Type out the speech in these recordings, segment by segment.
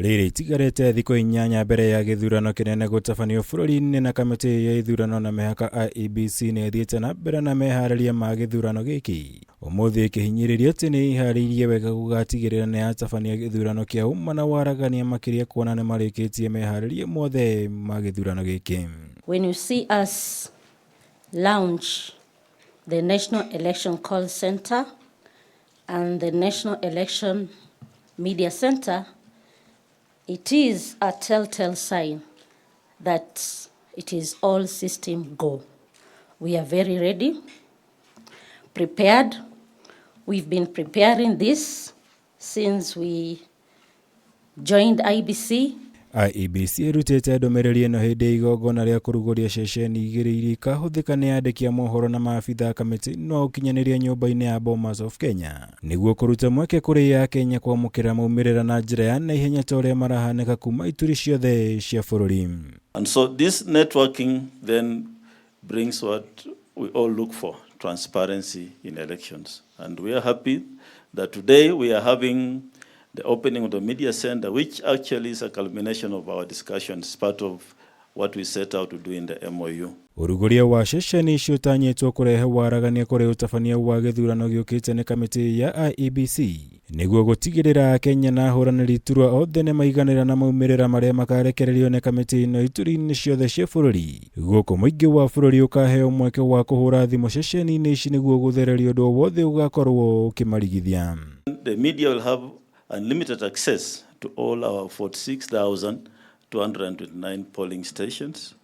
Rĩrĩ itigarĩte thikũ 8 mbere ya gĩthurano kĩnene gũtabanio bũrũri-inĩ na kamĩtĩ ya ithurano na mĩhaka IEBC nĩ ĩthiĩte na mbere na meharĩria ma gĩthurano gĩkĩ. Ũmũthĩ ĩkĩhinyĩrĩria atĩ nĩ ĩharĩirie wega gũgatigĩrĩra nĩ yatabania gĩthurano kĩa ũma na waragania makĩria kuona nĩ marĩkĩtie meharĩria mothe ma gĩthurano gĩkĩ. When you see us launch the National Election Call Center and the National Election Media Center, it is a telltale sign that it is all system go. We are very ready, prepared. We've been preparing this since we joined IEBC. IEBC ĩrutĩte ndũmĩrĩri ĩno hĩndĩ ya igongona rĩa kũrugũria ceceni igĩrĩ iria ikahũthĩka nĩ andĩki a mohoro na maabitha a kamĩtĩ no ũkinyanĩria nyũmba-inĩ ya Bomas of Kenya nĩguo kũruta mweke kũrĩ Akenya kwamũkĩra maumĩrĩra na njĩra ya naihenya ta ũrĩa marahanĩka kuma ituri ciothe cia bũrũri. And so this networking then brings what we all look for, transparency in elections. And we are happy that today we are having the opening of the media center, which actually is a culmination of our discussions, part of what we set out to do in the MOU. Ũrugũria wa ceceni icio ũtanyĩtwo kũrehe waragania kũrĩ ũtabania wa gĩthurano gĩũkĩte nĩ kamĩtĩ ya IEBC nĩguo gũtigĩrĩra Akenya na ahũranĩri iturwa othe nĩ maiganĩra na maumĩrĩra marĩa makarekererio nĩ kamĩtĩ ĩno ituri-inĩ ciothe cia bũrũri. Gũkũ mũingĩ wa bũrũri ũkaheo mweke wa kũhũra thimũ ceceni-inĩ ici nĩguo gũthereria ũndũ o wothe ũgakorwo ũkĩmarigithia. The media will have unlimited access to all our 46,229 polling stations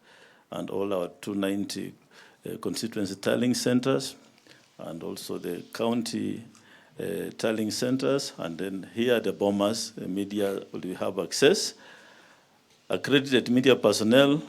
and all our 290 constituency tallying centers and also the county tallying centers. And then here at the Bomas, the media will have access. Accredited media personnel,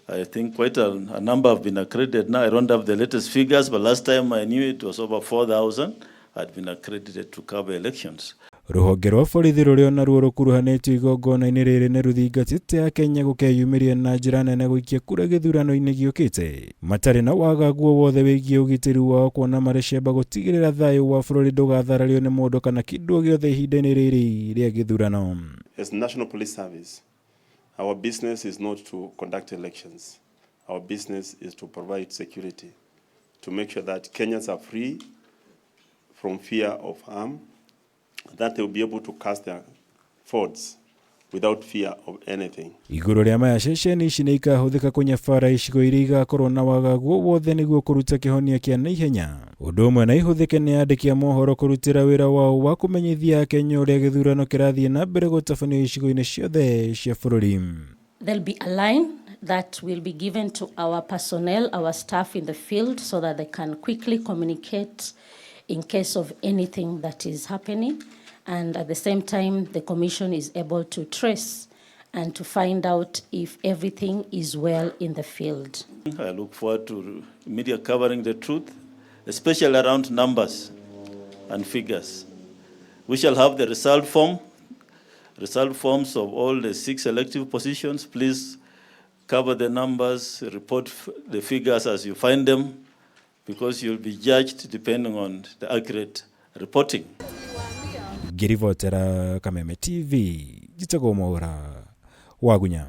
I think quite a number have been accredited now. I don't have the latest figures, but last time I knew it was over 4,000 had been accredited to cover elections. Rũhonge rwa borithi rũrĩa onaruo rũkuruhanĩtio igongona-inĩ rĩrĩ nĩ rũthingatĩte Akenya gũkeyumĩria na njĩra nene gũikia kura gĩthurano-inĩ gĩũkĩte matarĩ na wagagu o wothe wĩgiĩ ũgitĩri wao kuona marĩ ciamba gũtigĩrĩra thayũ wa bũrũri ndũgatharario nĩ mũndũ kana kĩndũ o gĩothe ihinda-inĩ rĩrĩ rĩa gĩthurano. As National Police Service, our business is not to conduct elections. Our business is to provide security, to make sure that Kenyans are free from fear of harm, that they will be able to cast their votes without fear of anything. Igũrũ rĩa maya ceceni ici nĩ ikahũthĩka kũnyabara icigo iria igakorwo na wagagu o wothe nĩguo kũruta kĩhonia kĩa naihenya. Ũndũ ũmwe na ihũthĩke nĩ andĩki a mohoro kũrutĩra wĩra wao wa kũmenyithia Akenya ũrĩa gĩthurano kĩrathiĩ na mbere gũtabanio icigo-inĩ ciothe cia bũrũri. There'll be a line that will be given to our personnel, our staff in the field, so that they can quickly communicate in case of anything that is happening. And at the same time, the Commission is able to trace and to find out if everything is well in the field. I look forward to media covering the truth, especially around numbers and figures. We shall have the result forms of all the 6 elective positions. Please cover the numbers, report the figures as you find them, because you'll be judged depending on the accurate reporting. Ngĩribotera Kameme TV, njĩtagwo Mwaura Wagunya.